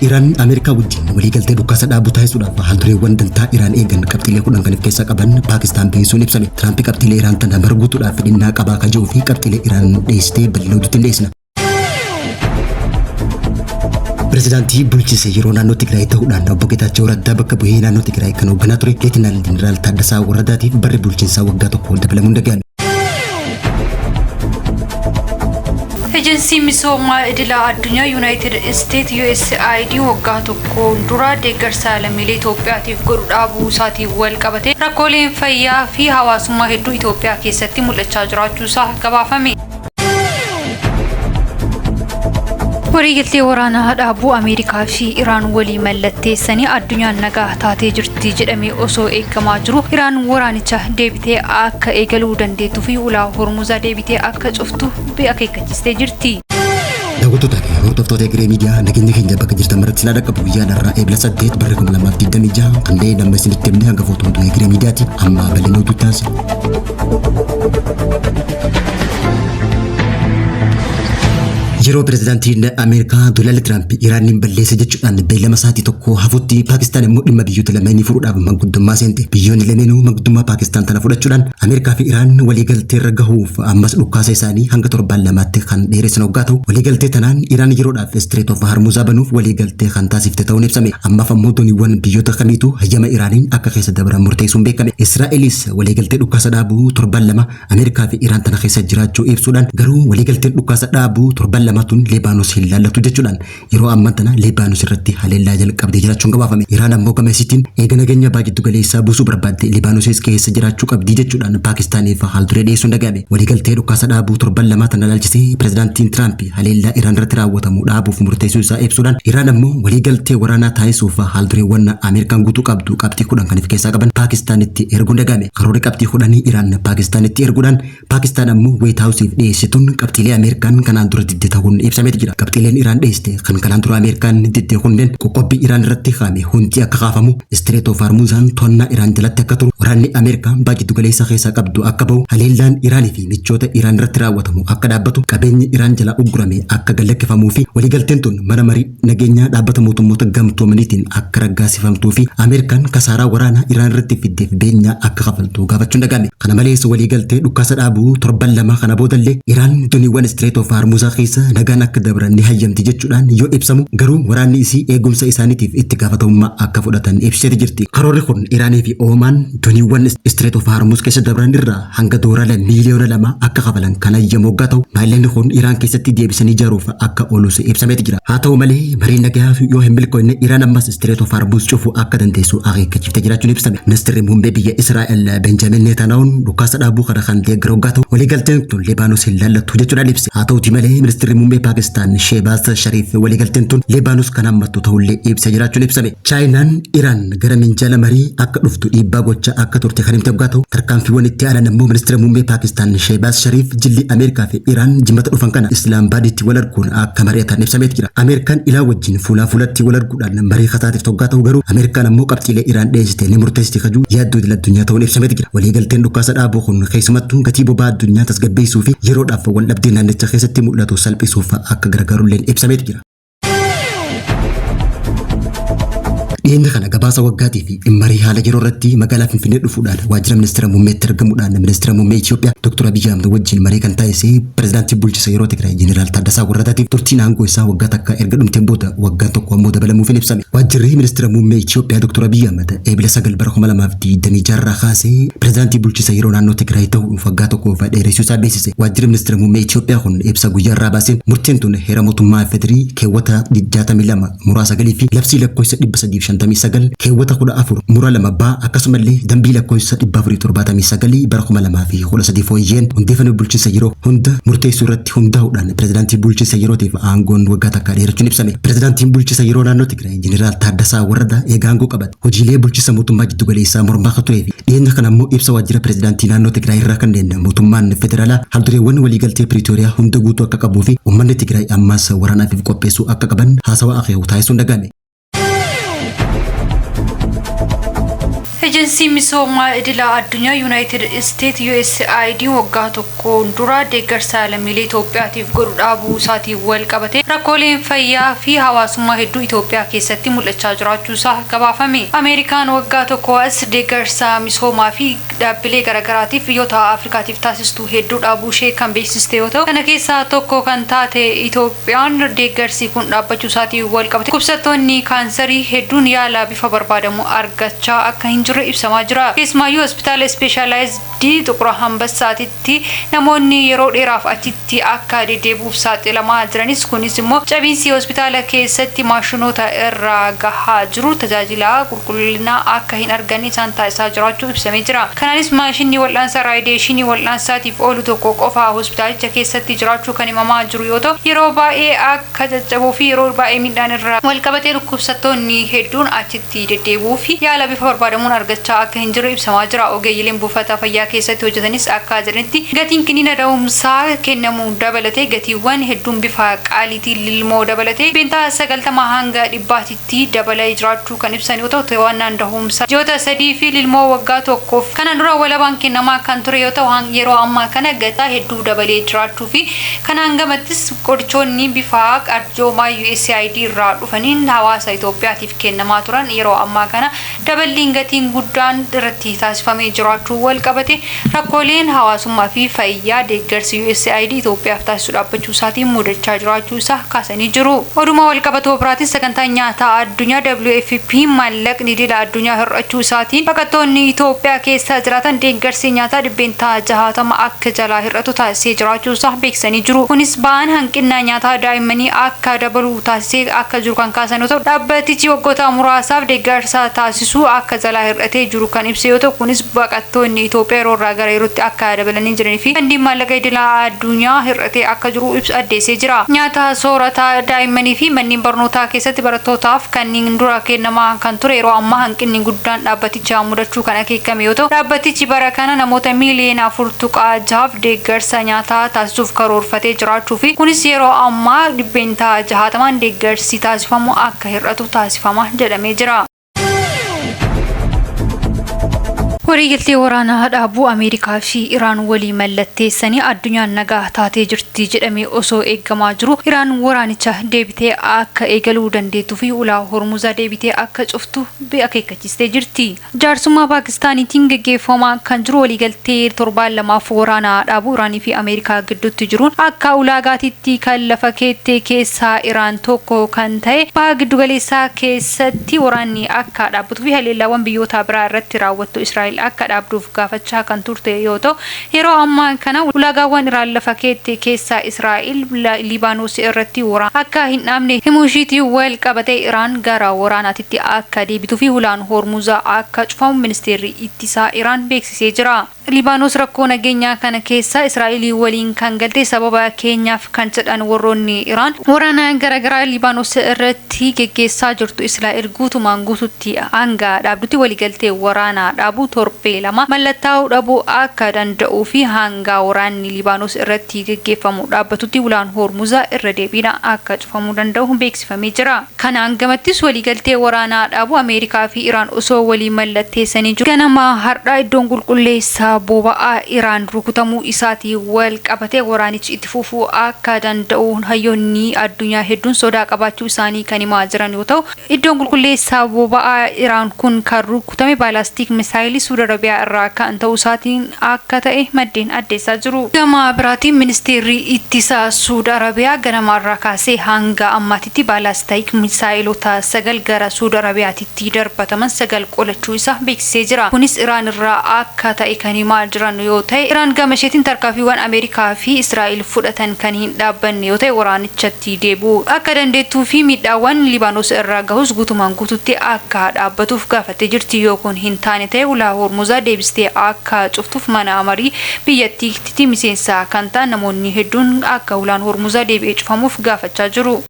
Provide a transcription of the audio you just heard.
Iraan Ameerikaa wajjin waliigaltee dhukaasa dhaabuu taasisuudhaaf haaldureewwan dantaa Iraan eegan qabxiilee 10 kan of keessaa qaban Paakistaan beeksisuun ibsame. Tiraamp qabxiilee Iraan tana mara guutuudhaaf fedhinnaa qabaa kan jedhuu fi qabxiilee Iraan dhiyeessitee bal'ina oduutti hin dhiyeessina. Pirezidaantii bulchiinsa yeroo naannoo Tigraay ta'uudhaan obbo Geetaachoo Raddaa bakka bu'ee naannoo Tigraay kan hoogganaa ture Leetinaal Jeneraal Taaddasaa Warradaatiif barri bulchiinsaa waggaa tokko dabalamuun dhaga'ame. Ejensiin misoomaa idila addunyaa Yuunaayitid Isteet USAID waggaa tokkoon dura deeggarsa lammiilee Itoophiyaatiif godhu dhaabuu isaatiin wal qabate rakkooleen fayyaa fi hawaasummaa hedduu Itoophiyaa keessatti mul'achaa jiraachuusaa gabaafame. Waliigaltee waraanaa dhaabuu Ameerikaa fi Iraan walii mallatteessanii addunyaan nagaa taatee jirti jedhamee osoo eegamaa jiru Iraan waraanicha deebitee akka eegaluu dandeettuu fi ulaa Hormuzaa deebitee akka cuftu akeekkachiistee jirti. Daawwattootaa fi hordoftoota Egeree Miidiyaa, nageenya keenya bakka jirtan maratti sinaa dhaqqabu. Guyyaa har'aa Eebila 8 barra 2026 kanneen amma isinitti himne hangafoota oduu Egeree Miidiyaati. Amma bal'ina oduutti aansina. Yeroo pirezidaantiin Ameerikaa Doonaald Tiraamp Iraaniin balleessa jechuudhaan beellama sa'aatii tokko hafutti, Paakistaan immoo dhimma biyyoota lameenii furuudhaaf manguddummaa seente. Biyyoonni lameenuu manguddummaa Paakistaan tana fudhachuudhaan Ameerikaa fi Iraan waliigaltee irra gahuuf ammas dhukkaasa isaanii hanga torbaan lamaatti kan dheeressan hoggaa ta'u, waliigaltee tanaan Iraan yeroodhaaf Strait of Hormuz banuuf waliigaltee kan taasifte ta'uun ibsame. Ammaaf ammoo dooniiwwan biyyoota kamiitu hayyama Iraaniin akka keessa dabran murteessuun beekame. Israa'elis waliigaltee dhukkaasa dhaabuu torban 2 Ameerikaa fi Iraan tana keessa jiraachuu ibsuudhaan, garuu waliigalteen dhukkaasa dhaabuu torban 2 tun Leebaanos hin laallatu jechuudhaan yeroo ammaa tana Leebaanos irratti haleellaa jalqabdee jiraachuun gabaafame. Iraan ammoo gama isiitiin eega nageenya baha giddu galeessaa buusuu barbaadde Libaanosis keessa jiraachuu qabdii jechuudhaan Paakistaaniif haal duree dhiyeessuun dhaga'ame. Waliigaltee dhukkaasa dhaabuu torban 2 tana ilaalchisee pirezidaantiin Tiraamp haleellaa Iraan irratti raawwatamu dhaabuuf murteessuu isaa ibsuudhaan, Iraan ammoo waliigaltee waraanaa taasisuuf haal-dureewwan Ameerikaan guutuu qabdu qabxii 10 kan of keessaa qaban Paakistaanitti erguun dhaga'ame. Karoorri qabxii kudhanii Iraan Paakistaanitti erguudhaan Paakistaan ammoo Waayit Haawusiif dhiyeessituun qabxiilee Ameerikaan kanaan dura didde ta'uun ibsameeti jira. Qabxiileen Iraan dhiyeessite kan kanaan dura Ameerikaan didde kunneen qoqqobbii Iraan irratti kaa'ame hundi akka kaafamu, Strait of Hormuzaan to'annaa Iraan jalatti akka turu, waraanni Ameerikaa baha giddu-galeessa keessaa qabdu akka bahu, haleellaan Iraanii fi michoota Iraan irratti raawwatamu akka dhaabbatu, qabeenyi Iraan jalaa uggurame akka gad lakkifamuu fi waliigalteen tun mana marii nageenyaa dhaabbata mootummoota gamtoomaniitiin akka raggaasifamtuu fi Ameerikaan kasaaraa waraanaa Iraan irratti fiddeef beenyaa akka kafaltu gaafachuun dhaga'ame. Kana malees waliigaltee dhukkaasa dhaabuu torban 2 kana boodallee Iraan doniiwwan Strait of Hormuz keessa nagaan akka dabran ni hayyamti jechuudhaan yoo ibsamu, garuu waraanni isii eegumsa isaaniitiif itti gaafatamummaa akka fudhatan ibsiteeti jirti. Karoorri kun Iraanii fi Oomaan doniiwwan Strait of Hormuz keessa dabran irraa hanga doorala miiliyoona 2 akka kafalan kan hayyamu hoggaa ta'u, maallaqni kun Iraan keessatti deebisanii ijaaruuf akka oolus ibsameeti jira. Haa ta'u malee mariin nagayaa yoo hin milkoofne Iraan ammas Strait of Hormuz cufuu akka dandeessu akeekkachiiftee jiraachuun ibsame. Ministirri muummee biyya Israa'el Benjamin Netanyahuun dhukaasa dhaabuu kana kan deeggaru hoggaa ta'u, waliigalteen tun Libaanos hin laallattu jechuudhaan ibse. Haa ta'uti malee ministirri muummee Paakistaan Sheebaaz Shariif waliigalteen tun Libaanos kan hammattu ta'ullee ibsa jiraachuun ibsame. Chaayinaan Iraan gara minjaala marii akka dhuftu dhiibbaa gochaa akka turte kan himte hoggaa ta'u, tarkaanfiiwwan itti aanan ammoo ministira muummee Paakistaan Sheebaaz Shariif jilli Ameerikaa fi Iraan Jimmata dhufan kana Islaambaaditti wal arguun akka mari'atan ibsameeti jira. Ameerikaan Iraan wajjin fuulaa fuulatti wal arguudhaan marii kataatiif hoggaa ta'u, garuu Ameerikaan ammoo qabxiilee Iraan dhiyeessite ni murteessiti kajuu yaaddoo idil addunyaa ta'uun ibsameeti jira. Waliigalteen dhukaasa dhaabuu kun keessumattuu gatii boba'aa addunyaa tasgabbeessuu fi yeroodhaaf wal dhabdee naannicha keessatti mul'atu salphisuuf akka gargaarulleen ibsameeti jira. Dhiyeenya kana gabaasa waggaatii fi marii haala yeroo irratti magaalaa Finfinnee dhufuudhaan waajjira ministeera muummeetti argamuudhaan ministeera muummee Itoophiyaa Dr. Abiyyi Ahmed wajjin marii kan taasise pirezidaantii bulchiinsa yeroo Tigraay Jeneraal Taaddasaa Warradaatiif turtiin aangoo isaa waggaa takka erga dhumteen booda waggaan tokko ammoo dabalamuuf hin ibsame. Waajjirri ministeera muummee Itoophiyaa Dr. Abiyyi Ahmed Eebila 9 bara 2026 irraa kaasee pirezidaantii bulchiinsa yeroo naannoo Tigraay ta'uuf waggaa tokkoof dheeressuu isaa beeksise. Waajjirri ministeera muummee Itoophiyaa kun ibsa guyyaa irraa baaseen murteen tun heera mootummaa FDRI keewwata 62 muraa 9 fi labsii lakkoofsa 359 keewwata 14 muraa 2 baa akkasumallee dambii lakkoofsa 479 bara 2013 fooyyeen hundeeffame bulchiinsa yeroo hunda murteessuu irratti hundaa'uudhaan pirezidaantii bulchiinsa yerootiif aangoon waggaa takkaa dheerachuun ibsame. Pirezidaantiin bulchiinsa yeroo naannoo Tigraay Jeneraal Taaddasaa Warradaa eega aangoo qabate hojiilee bulchiinsa mootummaa jiddugaleessaa mormaa akka turee fi dhiyeenya kana ammoo ibsa waajjira pirezidaantii naannoo Tigraay irraa kanneen mootummaan federaalaa haaldureewwan waliigaltee Piriitooriyaa hunda guutuu akka qabuu fi uummanni Tigraay ammas waraanaaf qopheessuu akka qaban haasawaa akeeku taasisuun dhaga'ame. Ejensii misoomaa idila addunyaa Yuunaayitid Isteet USAID waggaa tokkoon dura deeggarsa lammiilee Itoophiyaatiif godhu dhaabuu isaatiin wal qabate rakkooleen fayyaa fi hawaasummaa hedduu Itoophiyaa keessatti mul'achaa jiraachuusaa gabaafame. Ameerikaan waggaa tokko as deeggarsa misoomaa fi dhaabbilee garaagaraatiif biyyoota Afrikaatiif taasistu hedduu dhaabuu ishee kan beeksiste yoo ta'u, kana keessaa tokko kan taate Itoophiyaan deeggarsi kun dhaabbachuu isaatiin wal qabate dhukkubsattoonni kaansarii hedduun yaala bifa barbaadamu argachaa akka hin jirre ibsamaa jira. Keessumaayyuu hospitaala ispeeshaalaayizidii Xuqur Ambassaatitti namoonni yeroo dheeraaf achitti akka deddeebi'uuf saaxilamaa jiranis, kunis immoo cabiinsi hospitaala keessatti maashinoota irraa gahaa jiru tajaajila qulqullinaa akka hin arganne isaan taasisaa jiraachuu ibsamee jira. Kanaanis maashinni wal'aansaa raadiyeeshinii wal'aansaatiif oolu tokko qofa hospitaalicha keessatti jiraachuu kan himamaa jiru yoo ta'u, yeroo baay'ee akka caccabuu fi yeroo baay'ee miidhaan irraa walqabatee dhukkubsattoonni hedduun achitti deddeebi'uu fi yaala bifa barbaadamuun argachaa akka hin jirre ibsamaa jira. Ogeeyyileen buufata fayyaa keessatti hojjetanis akka jedhanitti, gatiin kiniina da'umsaa kennamu dabalatee gatiiwwan hedduun bifa qaaliitiin lilmoo dabalatee 90% hanga 100tti dabalee jiraachuu kan ibsan yoo ta'u, to'annaan da'umsaa ji'oota 3 fi lilmoo waggaa tokkoof kanaan dura walabaan kennamaa kan ture yoo ta'u, yeroo ammaa kana gataa hedduu dabalee jiraachuu fi kanaan gamattis qorichoonni bifa arjoomaa USAID irraa dhufaniin hawaasa Itoophiyaatiif kennamaa turan yeroo ammaa kana daballiin gatiin guddaan irratti taasifamee jiraachuu wal qabate rakkooleen hawaasummaa fi fayyaa deeggarsi USAID Itoophiyaaf taasisu dhaabbachuu isaatiin mudachaa jiraachuu isaa kaasanii jiru. Oduma wal qabatoo biraatiin, sagantaa nyaataa addunyaa WFP maallaqni idila addunyaa hir'achuu isaatiin baqattoonni Itoophiyaa keessa jiraatan deeggarsi nyaataa 60% akka jalaa hir'atu taasisee jiraachuu isaa beeksisanii jiru. Kunis ba'aan hanqina nyaataa daa'immanii akka dabalu taasisee akka jiru kan kaasan yoo ta'u, dhaabbatichi waggoota muraasaaf deeggarsa taasisuu akka jalaa hir'atee jiru kan ibse yoo ta'u, kunis baqattoonni Itoophiyaa yeroo irraa gara yerootti akka dabalanii jiranii fi fandiin maallaqa idilaa addunyaa hir'atee akka jiru ibsa addeessee jira. Nyaata soorataa daa'immanii fi manneen barnootaa keessatti barattootaaf kanneen dura kennamaa kan ture yeroo ammaa hanqinni guddaan dhaabbaticha mudachuu kan akeekame yoo ta'u, dhaabbatichi bara kana namoota miiliyoona 4.6f deeggarsa nyaataa taasisuuf karoorfatee jiraachuu fi kunis yeroo ammaa 60%n deeggarsi taasifamu akka hir'atu taasifama jedhamee jira. Waliigaltee waraanaa dhaabuu Ameerikaa fi Iraan walii mallatteessanii addunyaan nagaa taatee jirti jedhamee osoo eegamaa jiru, Iraan waraanicha deebitee akka eegaluu dandeettuu fi ulaa Hormuzaa deebitee akka cuftu akeekkachiistee jirti. Jaarsummaa Paakistaaniitiin gaggeeffamaa kan jiru waliigaltee torbaan lamaaf waraanaa dhaabuu Iraanii fi Ameerikaa gidduutti jiruun akka ulaagaatitti kan lafa keettee keessaa Iraan tokko kan ta'e baha giddugaleessaa keessatti waraanni akka dhaabbatuu fi haleellaawwan biyyoota biraa irratti raawwattu Israa'el akka dhaabduuf gaafachaa kan turte yoo ta'u, yeroo ammaa kana ulaagaawwan Iraan lafa keette keessaa Israa'el Liibaanos irratti waraana akka hin dhaabne himuu ishiitiin wal qabatee Iraan gara waraanaatitti akka deebituu fi ulaan Hormuzaa akka cufamu ministeerri ittisaa Iraan beeksisee jira. Liibaanos rakkoo nageenyaa kana keessa Israa'el waliin kan galte sababa keenyaaf kan jedhan warroonni Iraan, waraana garaagaraa Liibaanos irratti geggeessaa jirtu Israa'el guutumaan guututti hanga dhaabdutti waliigaltee waraanaa dhaabuu torbee 2 mallattaa'uu dhabuu akka danda'uu fi hanga waraanni Liibaanos irratti geggeeffamu dhaabbatutti ulaan Hormuzaa irra deebiin akka cufamuu danda'u beeksifamee jira. Kanaan gamattis waliigaltee waraanaa dhaabuu Ameerikaa fi Iraan osoo walii mallatteessanii jiru, ganama har'aa iddoon qulqulleessaa boba'aa Iraan rukutamuu isaatiin wal qabatee waraanichi itti fufuu akka danda'u hayyoonni addunyaa hedduun sodaa qabaachuu isaanii kan himaa jiran yoo ta'u, iddoon qulqulleessaa boba'aa Iraan kun kan rukutame baalaastik misaayilii Suudi Arabiyaa irraa kan ta'uu isaatiin akka ta'e maddeen addeessaa jiru. Gama biraatiin, ministeerri ittisaa Suudi Arabiyaa ganama irraa kaasee hanga ammaatitti baalaastik misaayilota sagal gara Suudi Arabiyaatitti darbataman sagal qolachuu isaa beeksisee jira. Kunis Iraan irraa akka ta'e kan himaa jiran yoo ta'e, Iraan gama isheetiin tarkaanfiiwwan Ameerikaa fi Israa'el fudhatan kan hin dhaabbanne yoo ta'e waraanichatti deebi'uu akka dandeettuu fi miidhaawwan Libaanos irraa gahus guutumaan guututti akka dhaabbatuuf gaafattee jirti. Yoo kun hin taane ta'e ulaa Hormuzaa deebistee akka cuftuuf mana marii biyyattiitti miseensa kan ta'an namoonni hedduun akka ulaan Hormuzaa deebi'ee cufamuuf gaafachaa jiru.